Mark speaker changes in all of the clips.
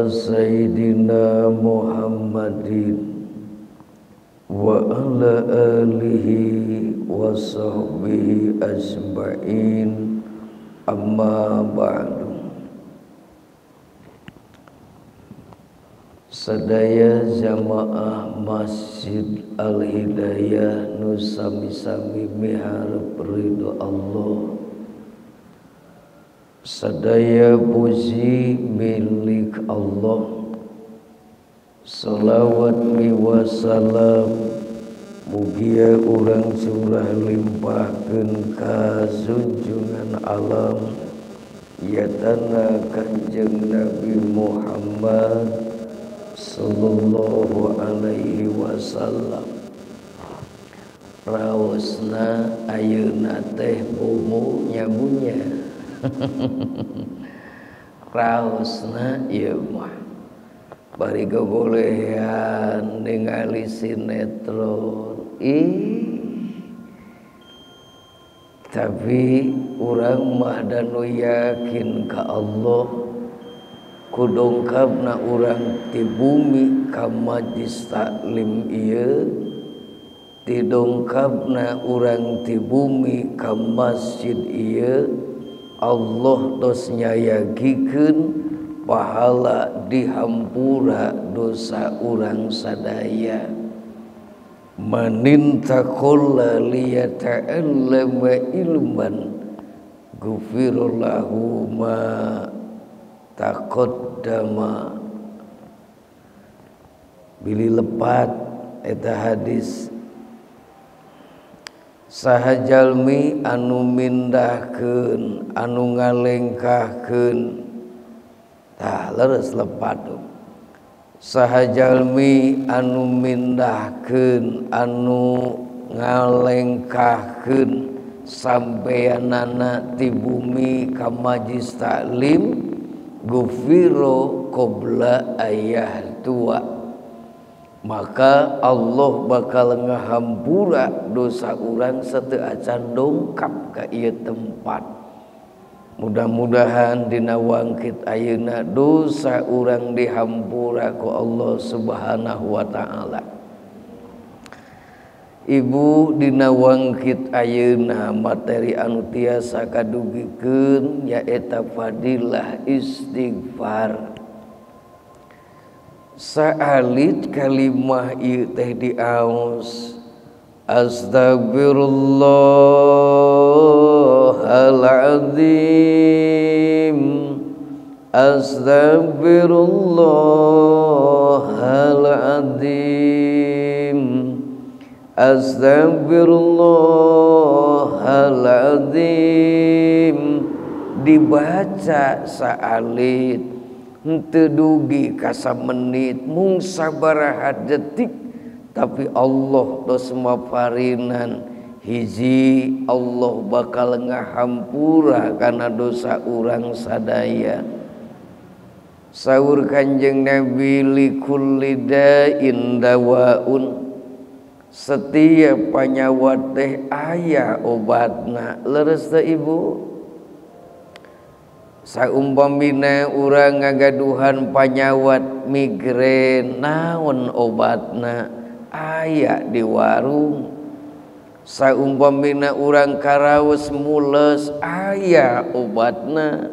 Speaker 1: ala sayyidina Muhammadin wa ala alihi wa sahbihi ajma'in. Amma ba'du. Sadaya jamaah Masjid Al-Hidayah nu sami-sami miharep ridho Allah. Sadaya puji milik Allah. Salawat miwa salam mugia urang curah limpahkeun ka junjungan alam yatana Kanjeng Nabi Muhammad sallallahu alaihi wasallam. Raosna ayeuna teh bomo nyamunya. Raosna ieu mah bari gogolehan ningali sinetron. Ih, tapi urang mah danu yakin ka Allah, kudongkapna urang ti bumi ka majlis taklim ieu, tidongkapna urang ti bumi ka masjid ieu, Allah tos nyayagikeun pahala dihampura dosa urang sadaya. Manintakolla liyata'allama ilman ghufirallahu ma taqaddama. Bilih lepat eta hadis. Saha jalmi anu mindahkeun, anu ngalengkahkeun, tah leres lepat. Saha jalmi anu mindahkeun, anu ngalengkahkeun sampeanana ti bumi ka majlis taklim, gufiro qabla ayah tua, maka Allah bakal ngahampura dosa urang sateu acan dongkap ka ieu tempat. Mudah-mudahan dina wangkit ayeuna dosa urang dihampura ku Allah Subhanahu wa taala. Ibu, dina wangkit ayeuna materi anu tiasa kadugikeun nyaeta fadilah istighfar. Saalit kalimah ieu teh diaos, astaghfirullahaladzim, astaghfirullahaladzim, astaghfirullahaladzim. Dibaca saalit henteu dugi ka samenit mung sabaraha detik, tapi Allah tos maparinan hiji Allah bakal ngahampura kana dosa urang sadaya. Saur Kanjeng Nabi, likulli da'in dawaun, setiap panyawat teh aya obatna. Leres teh Ibu? Saumpamina urang ngagaduhan panyawat migrain, naon obatna? Aya di warung. Saumpamina urang karaos mules, aya obatna.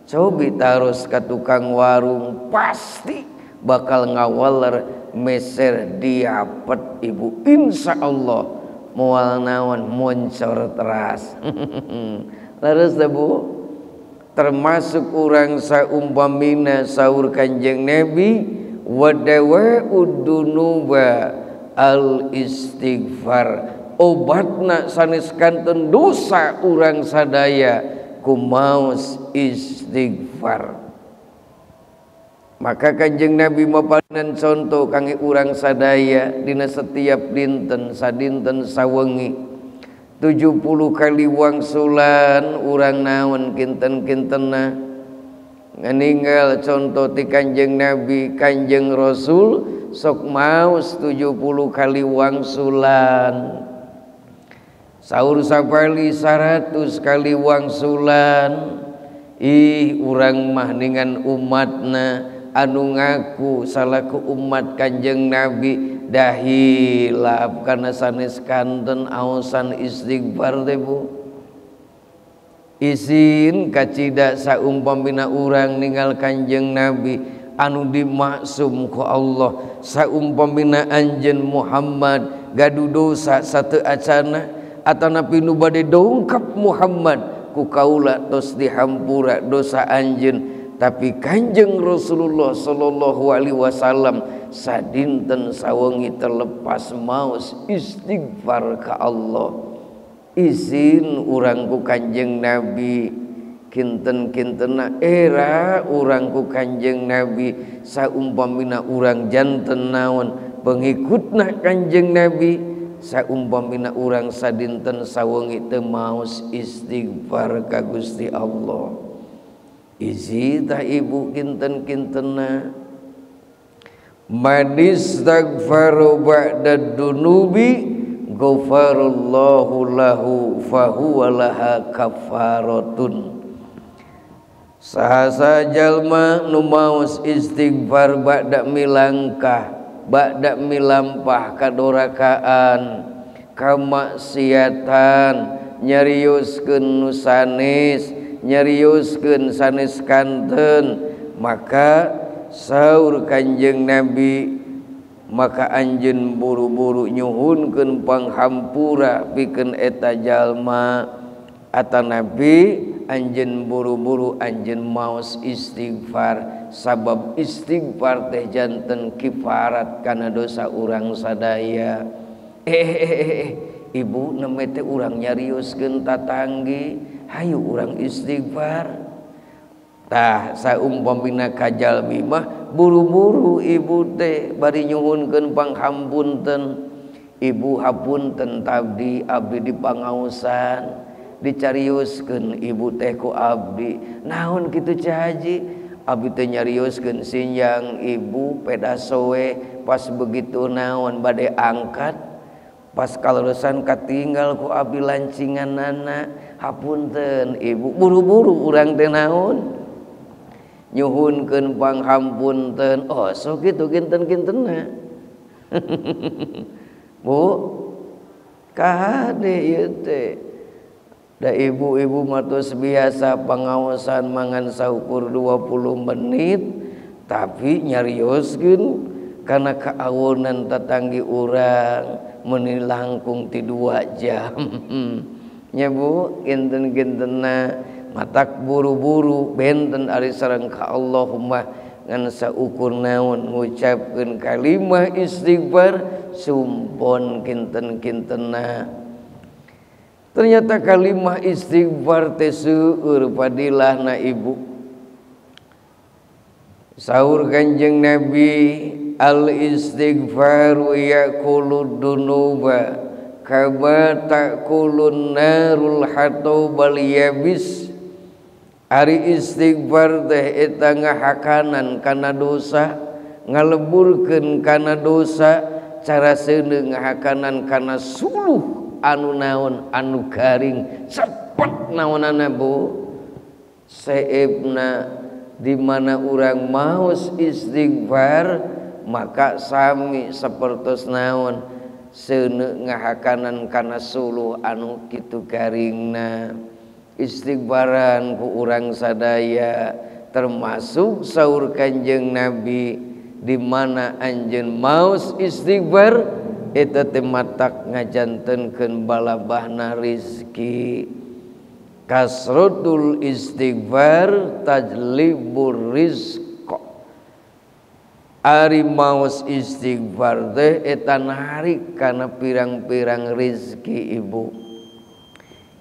Speaker 1: Cobi taros ka tukang warung, pasti bakal ngawaler meser diapet Ibu, insya Allah moal naon moncor teras. Leres teh Bu? Termasuk urang saumpamina saur Kanjeng Nabi, wadawa'ud dunuba al istighfar, obatna sanes kanten dosa urang sadaya kumaos istighfar. Maka Kanjeng Nabi mapanan contoh kangge urang sadaya dina setiap dinten sadinten sawengi 70 kali wangsulan urang naon kinten-kintenna. Ninggal contoh ti Kanjeng Nabi, Kanjeng Rasul sok maos 70 kali wangsulan. Saur sapali 100 kali wangsulan. Ih urang mah ningan umatna anu ngaku salaku umat Kanjeng Nabi dahilap kana sanes kanten aosan istighfar teh Bu. Izin kacida saumpamina urang ninggal Kanjeng Nabi anu dimaksum ku Allah, saumpamina anjeun Muhammad gaduh dosa sateu acana atanapi nu bade dongkap Muhammad ku kaula tos dihampura dosa anjeun. Tapi Kanjeng Rasulullah sallallahu alaihi wasallam sadinten sawengi terlepas maos istighfar ka Allah. Izin urang ku Kanjeng Nabi kinten-kintena era urang ku Kanjeng Nabi saumpamina urang janten naon pengikutna Kanjeng Nabi saumpamina urang sadinten sawengi teu maos istighfar ka Gusti Allah. Izin tah ibu kinten-kintena man istaghfaru ba'da dunubi ghafarallahu lahu fahuwa laha kafaratun. Saha jalma nu maos istighfar ba'da milangkah ba'da milampah kadorakaan kamaksiatan nyarioskeun nu sanes nyarioskeun sanes kanten, maka saur Kanjeng Nabi maka anjeun buru-buru nyuhunkeun panghampura pikeun eta jalma atanapi anjeun buru-buru anjeun maos istighfar sabab istighfar teh janten kifarat kana dosa urang sadaya. Ibu nembe teh urang nyarioskeun tatanggi hayu urang istighfar. Tah saumpamina ka jalmi mah buru-buru ibu teh bari nyuhunkeun panghampunten. Ibu hapunten tabdi abdi dipangaosan dicarioskeun ibu teh ku abdi. Naon kitu Ceu Haji? Abdi teh nyarioskeun sinjang ibu pedasowe pas begitu naon bade angkat pas kaleresan katinggal ku abdi lancinganana hapunten ibu. Buru-buru urang teh naon nyuhunkeun panghampunten. Oh so kitu kinten-kintenna. Bu kahade ieu teh da ibu-ibu mah tos biasa pangaosan mangan saukur 20 menit tapi nyarioskeun kana kaawonan tatanggi urang meuni langkung ti 2 jam. Nya Bu kinten-kintenna matak buru-buru benten ari sareng ka Allahumma ngan saukur naon ngucapkeun kalimah istighfar sumpon kinten-kintenna. Ternyata kalimah istighfar teh seueur fadilahna ibu. Saur Kanjeng Nabi al istighfaru yaqulu dunuba kama ta'kulun narul hatobal yabis. Ari istighfar teh eta ngahakanan kana dosa, ngaleburkeun kana dosa, cara seuneu ngahakanan kana suluh anu naon anu garing cepet naonana Bu. Seebna di mana urang maos istighfar maka sami sapertos naon seuneu ngahakanan kana suluh anu kitu garingna. Istighfaran ku urang sadaya termasuk saur Kanjeng Nabi di mana anjeun maos istighfar eta teh matak ngajantenkeun balabahna rizki. Kasratul istighfar tajlibur rizq. Ari maos istighfar teh eta narik kana pirang-pirang rizki ibu.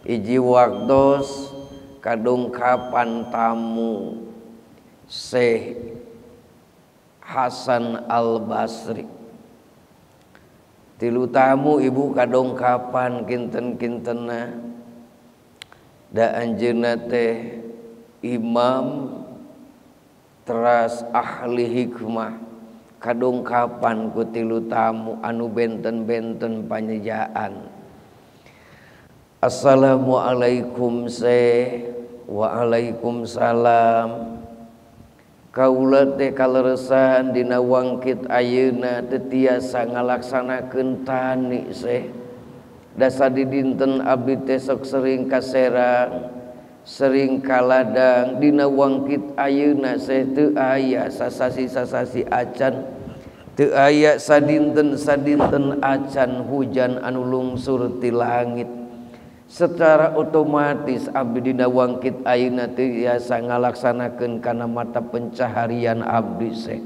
Speaker 1: Hiji waktos kadongkapan tamu Syekh Hasan Al Basri. Tilu tamu ibu kadongkapan kinten-kintenna. Da anjeunna teh imam teras ahli hikmah. Kadongkapan ku tilu tamu anu benten-benten panyejaan. Assalamualaikum Syekh. Waalaikumsalam. Kaula teh kaleresan dina wangkit ayeuna teu tiasa ngalaksanakeun tani seh. Dasar di dinten abdi teh sok sering ka Serang, sering ka ladang, dina wangkit ayeuna seh teu aya sasasi-sasasi acan, teu aya sadinten-sadinten acan hujan anu lungsur ti langit. Secara otomatis abdi dina wangkit ayeuna teu tiasa ngalaksanakeun kana mata pencaharian abdi seh.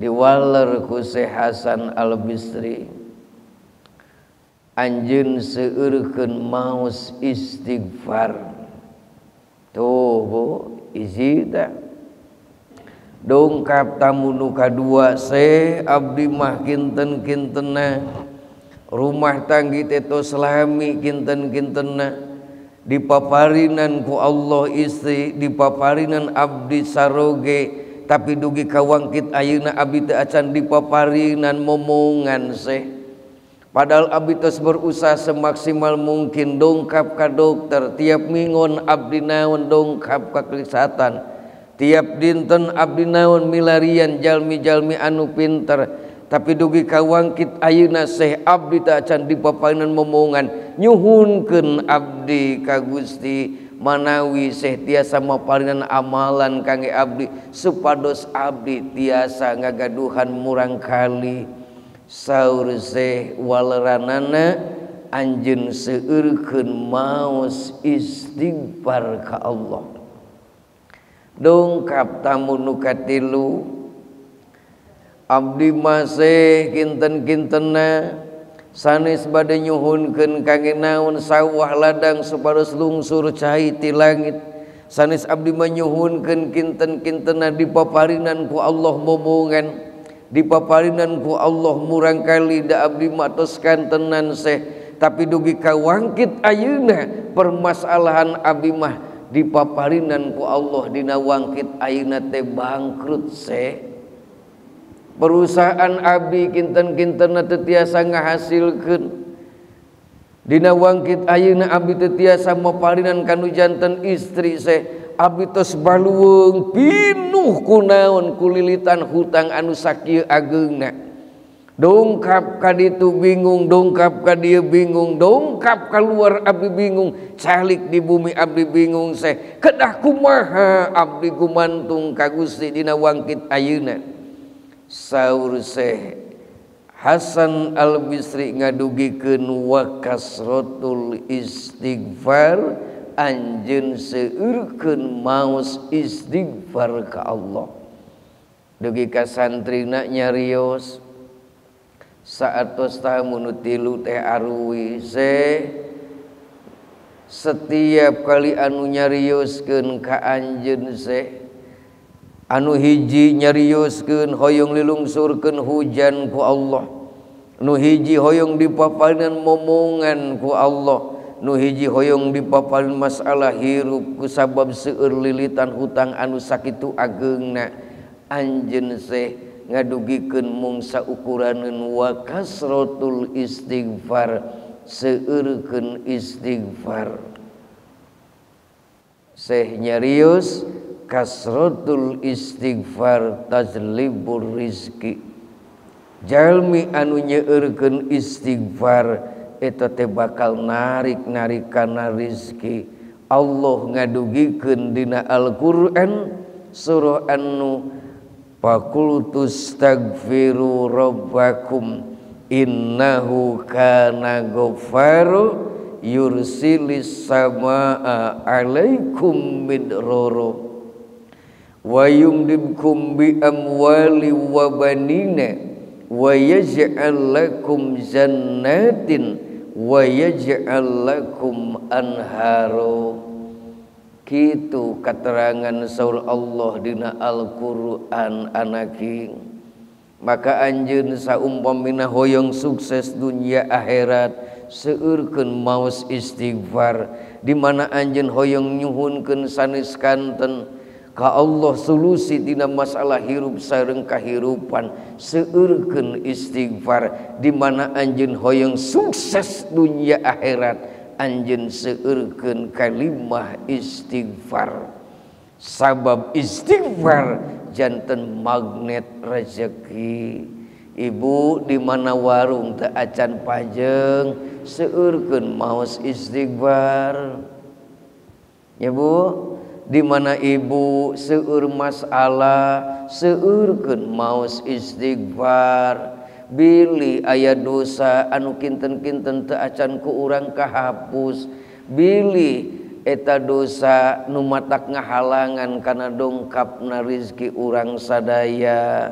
Speaker 1: Diwaler ku Syekh Hasan Al-Bisri, anjeun seueurkeun maos istighfar. Tuh Bu, isi teh. Dongkap tamu nu kadua seh abdi mah kinten-kintenna, rumah tanggi teh tos lami kinten-kintenna, dipaparinan ku Allah istri, dipaparinan abdi saroge, tapi dugi ka wangkit ayeuna abdi teu acan dipaparinan momongan seh. Padahal abdi tos berusaha semaksimal mungkin dongkap ka dokter, tiap minggon abdi naon dongkap ka kesehatan, tiap dinten abdi naon milarian jalmi-jalmi anu pinter, tapi dugi ka wangkit ayeuna seh abdi teu acan dipaparinan momongan. Nyuhunkeun abdi ka Gusti manawi seh tiasa maparinan amalan kangge abdi supados abdi tiasa ngagaduhan murang kali. Saur seh waleranana anjeun seueurkeun maos istighfar ka Allah. Dongkap tamu nu katilu, abdi masih kinten-kintenna sanes bade nyuhunkeun kangge naon sawah ladang supados lungsur cai ti langit, sanes abdi manyuhunkeun kinten-kintenna dipaparinan ku Allah momongan, dipaparinan ku Allah murang kali da abdi mah tos kantenan seh, tapi dugi ka wangkit ayeuna permasalahan abdi mah dipaparinan ku Allah dina wangkit ayeuna teh bangkrut seh. Perusahaan abdi kinten-kintenna teu tiasa ngahasilkeun, dina wangkit ayeuna abdi teu tiasa maparinan kanu janten istri seh. Abdi tos baluweung pinuh ku naon kulilitan hutang anu sakieu ageungna. Dongkap ka ditu bingung, dongkap ka dieu bingung, dongkap kaluar abdi bingung, calik di bumi abdi bingung seh. Kedah kumaha abdi gumantung ka Gusti dina wangkit ayeuna. Saur Syekh Hasan Al-Bisri ngadugikeun wa kasratul istighfar, anjeun seueurkeun maos istighfar ka Allah. Dugi ka santrina nyarios saatos tamu nu tilu teh aruwi seh, setiap kali anu nyarioskeun ka anjeun seh, anu hiji nyarioskeun hoyong lilungsurkeun hujan ku Allah, nu hiji hoyong dipaparinan momongan ku Allah, nu hiji hoyong dipaparin masalah hirup ku sabab seueur lilitan hutang anu sakitu ageungna. Anjeun seh ngadugikeun mung saukuraneun wa kasratul istighfar, seueurkeun istighfar. Seh nyarios kasratul istighfar tajlibur rizki, jalmi anu nyeueurkeun istighfar eta teh bakal narik-narik kana rizki. Allah ngadugikeun dina Al-Qur'an surah An-Nuh, faqultu astaghfiru rabbakum innahu kana ghaffara yursilis samaa alaikum midroro wa yumdibkum bi amwali wa banina wa yaj'al lakum jannatin wa yaj'al lakum anharo. Kitu katerangan saur Allah dina Al-Qur'an anaking. Maka anjeun saumpamina hoyong sukses dunia akhirat, seueurkeun maos istighfar. Di mana anjeun hoyong nyuhunkeun sanes kanten ka Allah solusi dina masalah hirup sareng kahirupan, seueurkeun istighfar. Di mana anjeun hoyong sukses dunia akhirat, anjeun seueurkeun kalimah istighfar. Sabab istighfar janten magnet rezeki. Ibu di mana warung teu acan pajeng seueurkeun maos istighfar. Ya Bu, di mana ibu seueur masalah seueurkeun maos istighfar. Bilih aya dosa anu kinten-kinten teu acan ku urang kahapus, bilih eta dosa nu matak ngahalangan kana dongkapna rizki urang sadaya.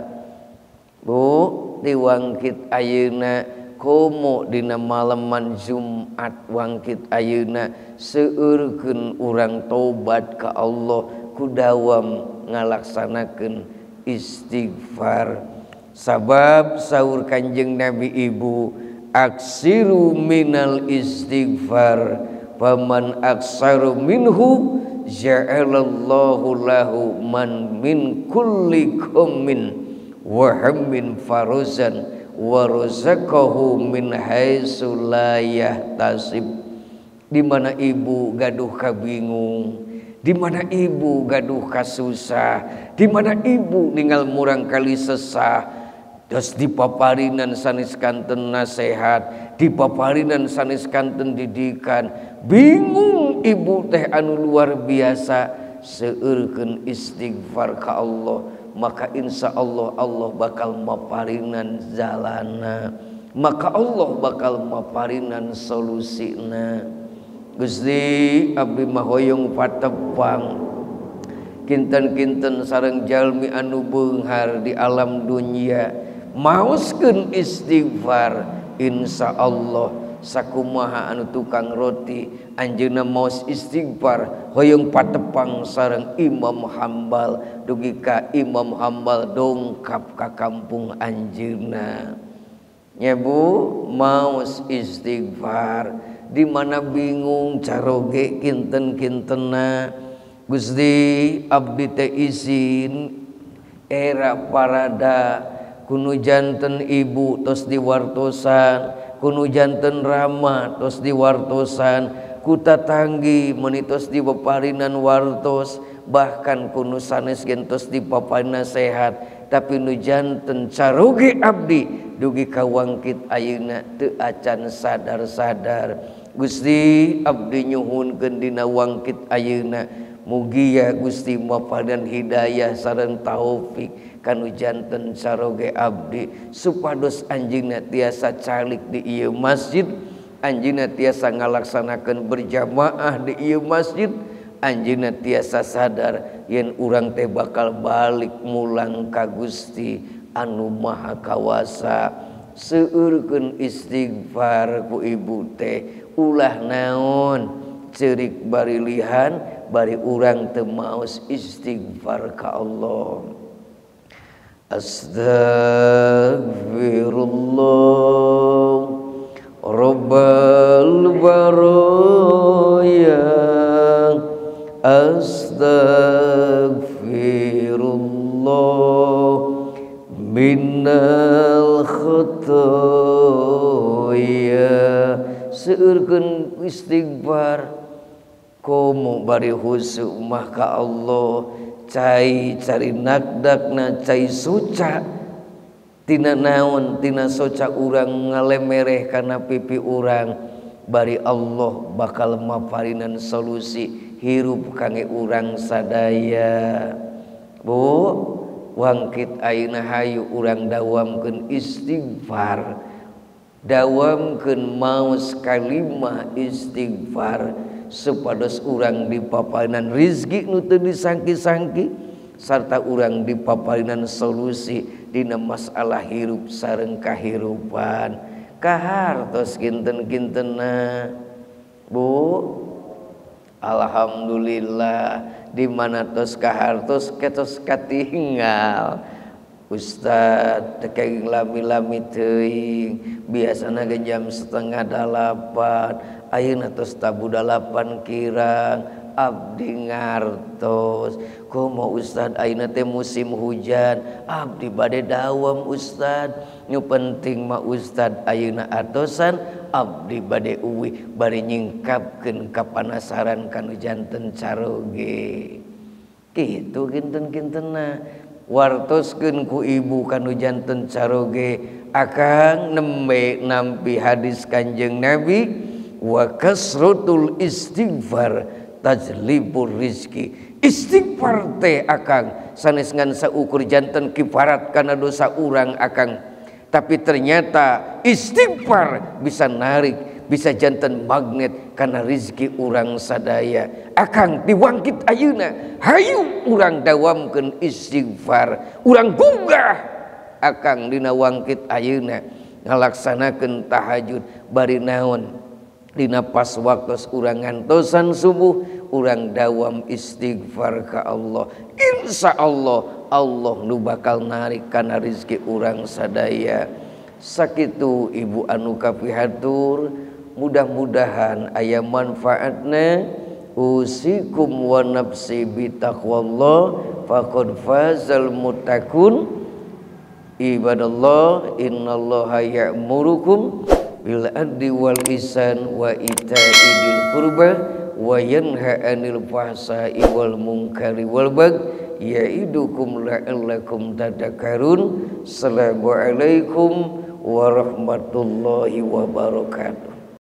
Speaker 1: Bu, diwangkit ayeuna komo dina maleman Jumat wangkit ayeuna seueurkeun urang tobat ka Allah ku dawam ngalaksanakeun istighfar. Sabab saur Kanjeng Nabi ibu, aksiru minal istighfar faman aksaru minhu ja'alallahu lahu man min kulli qammin wa hammin farazan wa razaqahu min haitsu la yahtasib. Di mana ibu gaduh kabingung, di mana ibu gaduh kasusah, di mana ibu ninggal murang kali sesah, terus dipaparinan sanes kanten nasehat, dipaparinan sanes kanten didikan, bingung ibu teh anu luar biasa, seueurkeun istighfar ka Allah, maka insya Allah Allah bakal maparinan jalana, maka Allah bakal maparinan solusina. Gusti abdi mah hoyong patepang kinten-kinten sareng jalmi anu beunghar di alam dunia, maoskeun istighfar, insya Allah sakumaha anu tukang roti anjeunna maos istighfar hoyong patepang sareng Imam Hambal dugi ka Imam Hambal dongkap ka kampung anjeunna. Nya Bu, maos istighfar di mana bingung caroge kinten-kintenna. Gusti abdi teh izin era parada kunu janten ibu tos diwartosan, kunu janten rama tos diwartosan, ku tatanggi meuni tos dipaparinan wartos, bahkan kunu sanes gen tos dipaparinan sehat, tapi nu janten caroge abdi dugi ka wangkit ayeuna teu acan sadar-sadar. Gusti abdi nyuhunkeun dina wangkit ayeuna, mugia Gusti maparinan hidayah sareng taufik kanu janten caroge abdi supados anjeunna tiasa calik di ieu masjid, anjeunna tiasa ngalaksanakeun berjamaah di ieu masjid, anjeunna tiasa sadar yen urang teh bakal balik mulang ka Gusti anu Maha Kawasa. Seueurkeun istighfar ku ibu teh, ulah naon ceurik bari lihan bari urang teu maos istighfar ka Allah. Astagfirullah Rabbal baraya, astagfirullah minal khotoya. Seueurkeun istighfar komo bari husuk mah ka Allah, cai cari nakdakna cai suca tina naon tina soca urang ngalemereh kana pipi urang, bari Allah bakal maparinan solusi hirup kangge urang sadaya. Bu, wangkit ayeuna hayu urang dawamkeun istighfar, dawamkeun maos kalimah istighfar supados urang dipaparinan rizki nu teu disangki-sangki sarta urang dipaparinan solusi dina masalah hirup sareng kahirupan. Kahartos kinten-kintenna Bu, alhamdulillah di mana tos kahartos ketos katinggal. Ustad teu kenging lami-lami teuing, biasana ge jam 7:30, ayeuna tos tabuh 8 kirang, abdi ngartos. Komo Ustad ayeuna teh musim hujan, abdi bade dawam Ustad. Nu penting mah Ustad ayeuna atosan, abdi bade uwih bari nyingkapkeun kapanasaran kanu janten caroge. Kitu kinten-kintenna wartoskeun ku ibu kanu janten caroge akang nembe nampi hadis Kanjeng Nabi wa kasratul istighfar tajlibur rizki. Istighfar teh akang sanes ngan saukur janten kifarat kana dosa urang akang, tapi ternyata istighfar bisa narik, bisa janten magnet kana rizki urang sadaya. Akang diwangkit ayeuna hayu urang dawamkeun istighfar, urang gugah akang dina wangkit ayeuna ngalaksanakeun tahajud bari naon dina pas waktu urang ngantosan subuh urang dawam istighfar ka Allah. Insya Allah Allah nu bakal narik kana rizki urang sadaya. Sakitu ibu anu kapihatur, mudah-mudahan aya manfaatna. Usikum wa nafsi bitaqwallah faqad fazal muttaqun. Ibadallah innallaha ya'murukum bil adli wal ihsan wa ita'i dzil qurba wa yanha 'anil fahsya'i wal munkari wal bagyi ya'idukum la'allakum tadhakkarun. Assalamualaikum warahmatullahi wabarakatuh.